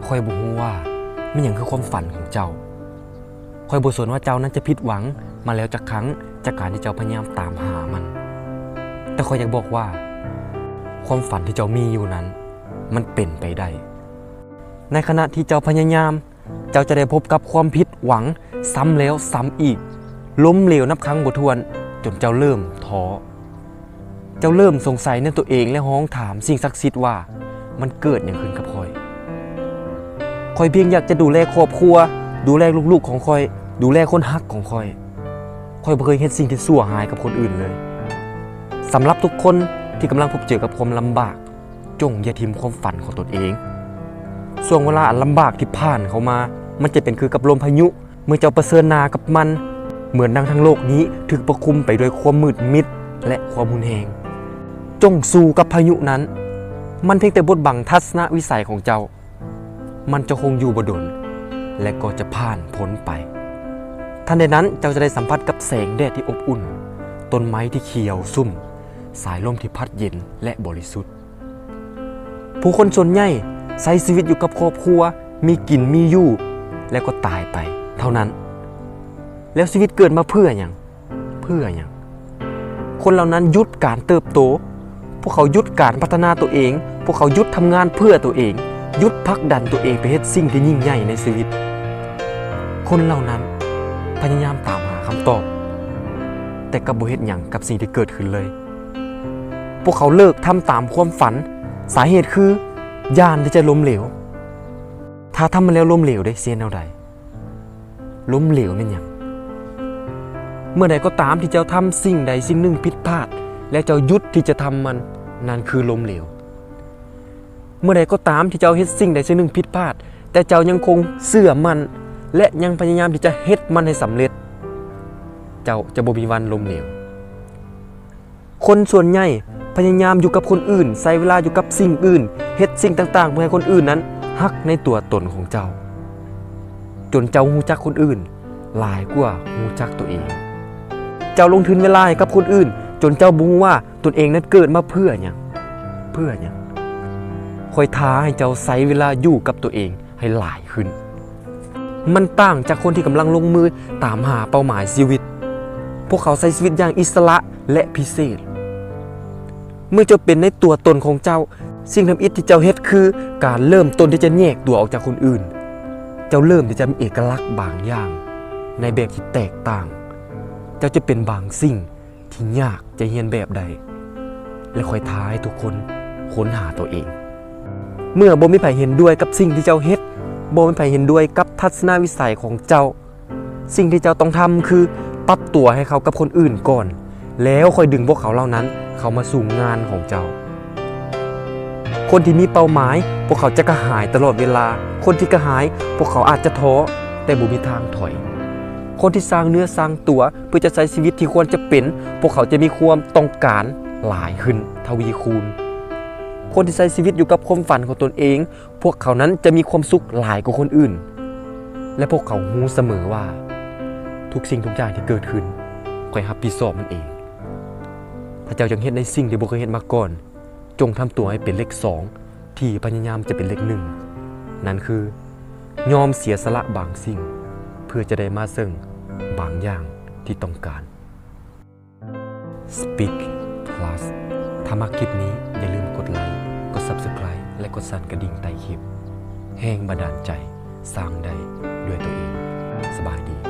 ຂ້ອຍບໍ່ຮູ້ວ່າແມ່ນຫຍັງຄືຄວາມຝັນຂອງເຈົ້າ. ຂ້ອຍບໍ່ສົນວ່າເຈົ້ານັ້ນຈະຜິດຫວັງມາແລ້ວຈັກຄັ້ງຈາກການທີ່ເຈົ້າພະຍາຍາມຕາມຫາມັນ. ແຕ່ຂ້ອຍຢາກບອກວ່າ ຄວາມຝັນທີ່ເຈົ້າມີຢູ່ນັ້ນ ມັນເປັນໄປໄດ້. ໃນຂະນະທີ່ເຈົ້າພະຍາຍາມ, ເຈົ້າຈະໄດ້ພົບກັບຄວາມຜິດຫວັງຊ້ຳແລ້ວຊ້ຳອີກ, ລົ້ມເຫຼວນັບຄັ້ງບໍ່ຖ້ວນ, ຈົນເຈົ້າເລີ່ມທໍ້. ເຈົ້າເລີ່ມສົງໄສໃນຕົວເອງ ແລະ ຮ້ອງຖາມສິ່ງສັກສິດວ່າ, ມັນເກີດຫຍັງຂຶ້ນກັບຂ້ອຍ? ຂ້ອຍພຽງຢາກຈະດູແລຄອບຄົວ, ດູແລລູກໆຂອງຂ້ອຍ, ດູແລຄົນຮັກຂອງຂ້ອຍ. ຂ້ອຍບໍ່ເຄີຍເຮັດສິ່ງທີ່ຊົ່ວຮ້າຍກັບຄົນອື່ນເລີຍ. ສຳລັບທຸກຄົນທີ່ກຳລັງພົບເຈີກັບຄວາມລຳບາກ, ຈົ່ງຢ່າຖິ້ມຄວາມຝັນຂອງຕົນເອງ. ຊ່ວງເວລາອັນລຳບາກທີ່ຜ່ານເຂົ້າມາ, ມັນຈະເປັນຄືກັບລົມພາຍຸ ເມື່ອເຈົ້າປະເຊີນໜ້າກັບມັນ, ເໝືອນດັ່ງທັງໂລກນີ້ຖືກປົກຄຸມໄປດ້ວຍຄວາມມືດມິດ ແລະ ຄວາມຮຸນແຮງ. ຈົ່ງສູ້ກັບພາຍຸນັ້ນ. ມັນພຽງແຕ່ບົດບັງທັດສະນະວິໄສຂອງເຈົ້າ. ມັນຈະຄົງຢູ່ບໍ່ດົນ ແລະ ກໍຈະຜ່ານພົ້ນໄປ. ທັນໃດນັ້ນ, ເຈົ້າຈະໄດ້ສຳຜັດກັບແສງແດດທີ່ອົບອຸ່ນ, ຕົ້ນໄມ້ທີ່ຂຽວຊຸ່ມ, ສາຍລົມທີ່ພັດເຢັນ ແລະ ບໍລິສຸດ. ຜູ້ຄົນສ່ວນໃຫຍ່ໃຊ້ຊີວິດຢູ່ກັບຄອບຄົວ, ມີກິນມີຢູ່ ແລ້ວກໍຕາຍໄປເທົ່ານັ້ນ. ແລ້ວຊີວິດເກີດມາເພື່ອຫຍັງ? ເພື່ອຫຍັງ? ຄົນເຫຼົ່ານັ້ນຢຸດການເຕີບໂຕ. ພວກເຂົາຢຸດການພັດທະນາຕົວເອງ. ພວກເຂົາຢຸດທຳງານເພື່ອຕົວເອງ. ຢຸດຜັກດັນຕົວເອງໄປເຮັດສິ່ງທີ່ຍິ່ງໃຫຍ່ໃນຊີວິດ. ຄົນເຫຼົ່ານັ້ນພະຍາຍາມຕາມຫາຄຳຕອບ, ແຕ່ກັບບໍ່ເຮັດຫຍັງກັບສິ່ງທີ່ເກີດຂຶ້ນເລີຍ. ພວກເຂົາເລີກທຳຕາມຄວາມຝັນ. ສາເຫດຄື ຢ້ານທີ່ຈະລົ້ມເຫຼວ. ຖ້າທຳມາແລ້ວລົ້ມເຫຼວເດ ຊິເຮັດແນວໃດ? ລົ້ມເຫຼວແມ່ນຫຍັງ? ເມື່ອໃດກໍຕາມທີ່ເຈົ້າທຳສິ່ງໃດສິ່ງໜຶ່ງຜິດພາດ ແລະ ເຈົ້າຢຸດທີ່ຈະທຳມັນ, ນັ້ນຄືລົ້ມເຫຼວ. ເມື່ອໃດກໍຕາມທີ່ເຈົ້າເຮັດສິ່ງໃດສິ່ງໜຶ່ງຜິດພາດ, ແຕ່ເຈົ້າຍັງຄົງເຊື່ອໝັ້ນ ແລະ ຍັງພະຍາຍາມທີ່ຈະເຮັດມັນໃຫ້ສຳເລັດ, ເຈົ້າຈະບໍ່ມີວັນລົ້ມເຫຼວ. ຄົນສ່ວນໃຫຍ່ພະຍາຍາມຢູ່ກັບຄົນອື່ນ, ໃຊ້ເວລາຢູ່ກັບສິ່ງອື່ນ, ເຮັດສິ່ງຕ່າງໆເພື່ອໃຫ້ຄົນອື່ນນັ້ນຮັກໃນຕົວຕົນຂອງເຈົ້າ, ຈົນເຈົ້າຮູ້ຈັກຄົນອື່ນຫຼາຍກວ່າຮູ້ຈັກຕົວເອງ. ເຈົ້າລົງທຶນເວລາໃຫ້ກັບຄົນອື່ນ, ຈົນເຈົ້າບໍ່ຮູ້ວ່າຕົນເອງນັ້ນເກີດມາເພື່ອຫຍັງ, ເພື່ອຫຍັງ. ຂ້ອຍທ້າໃຫ້ເຈົ້າໃຊ້ເວລາຢູ່ກັບຕົວເອງໃຫ້ຫຼາຍຂຶ້ນ. ມັນຕ່າງຈາກຄົນທີ່ກຳລັງລົງມືຕາມຫາເປົ້າໝາຍຊີວິດ. ພວກເຂົາໃຊ້ຊີວິດຢ່າງອິດສະຫຼະ ແລະ ພິເສດ. ເມື່ອເຈົ້າເປັນໃນຕົວຕົນຂອງເຈົ້າ, ສິ່ງທຳອິດທີ່ເຈົ້າເຮັດຄືການເລີ່ມຕົ້ນທີ່ຈະແຍກຕົວອອກຈາກຄົນອື່ນ. ເຈົ້າເລີ່ມທີ່ຈະມີເອກະລັກບາງຢ່າງໃນແບບທີ່ແຕກຕ່າງ. ເຈົ້າຈະເປັນບາງສິ່ງ ທີ່ຍາກຈະຮຽນແບບໃດ ແລະ ຂ້ອຍທ້າໃຫ້ທຸກຄົນຄົ້ນຫາຕົວເອງ. ເມື່ອບໍ່ມີໃຜເຫັນດ້ວຍກັບສິ່ງທີ່ເຈົ້າເຮັດ, ບໍ່ມີໃຜເຫັນດ້ວຍກັບທັດສະນະວິໄສຂອງເຈົ້າ, ສິ່ງທີ່ເຈົ້າຕ້ອງທຳຄືປັບຕົວໃຫ້ເຂົ້າກັບຄົນອື່ນກ່ອນ, ແລ້ວຄ່ອຍດຶງພວກເຂົາເຫຼົ່ານັ້ນເຂົ້າມາສູ່ງານຂອງເຈົ້າ. ຄົນທີ່ມີເປົ້າໝາຍ, ພວກເຂົາຈະກະຫາຍຕະຫຼອດເວລາ. ຄົນທີ່ກະຫາຍ, ພວກເຂົາອາດຈະທໍ້, ແຕ່ບໍ່ມີທາງຖອຍ. ຄົນທີ່ສ້າງເນື້ອສ້າງຕົວເພື່ອຈະໃຊ້ຊີວິດທີ່ຄວນຈະເປັນ, ພວກເຂົາຈະມີຄວາມຕ້ອງການຫຼາຍຂຶ້ນທະວີຄູນ. ຄົນທີ່ໃຊ້ຊີວິດຢູ່ກັບຄວາມຝັນຂອງຕົນເອງ, ພວກເຂົານັ້ນຈະມີຄວາມສຸກຫຼາຍກວ່າຄົນອື່ນ, ແລະ ພວກເຂົາຮູ້ສະເໝີວ່າ ທຸກສິ່ງທຸກຢ່າງທີ່ເກີດຂຶ້ນ, ຂ້ອຍຮັບຜິດຊອບມັນເອງ. ຖ້າເຈົ້າຢາກເຮັດໃນສິ່ງທີ່ບໍ່ເຄີຍເຮັດມາກ່ອນ, ຈົ່ງທຳຕົວໃຫ້ເປັນເລກສອງທີ່ພະຍາຍາມຈະເປັນເລກໜຶ່ງ, ນັ້ນຄື ຍອມເສຍສະຫຼະບາງສິ່ງ ເພື່ອຈະໄດ້ມາເຊິ່ງບາງຢ່າງທີ່ຕ້ອງການ. Speak Plus ຖ້າມັກຄລິບນີ້, ຢ່າລືມກົດໄລ, ກົດ Subscribe ແລະ ກົດສັ່ນກະດິ່ງໃຕ້ຄລິບ. ແຮງບັນດານໃຈ ສ້າງໄດ້ດ້ວຍຕົວເອງ. ສະບາຍດີ.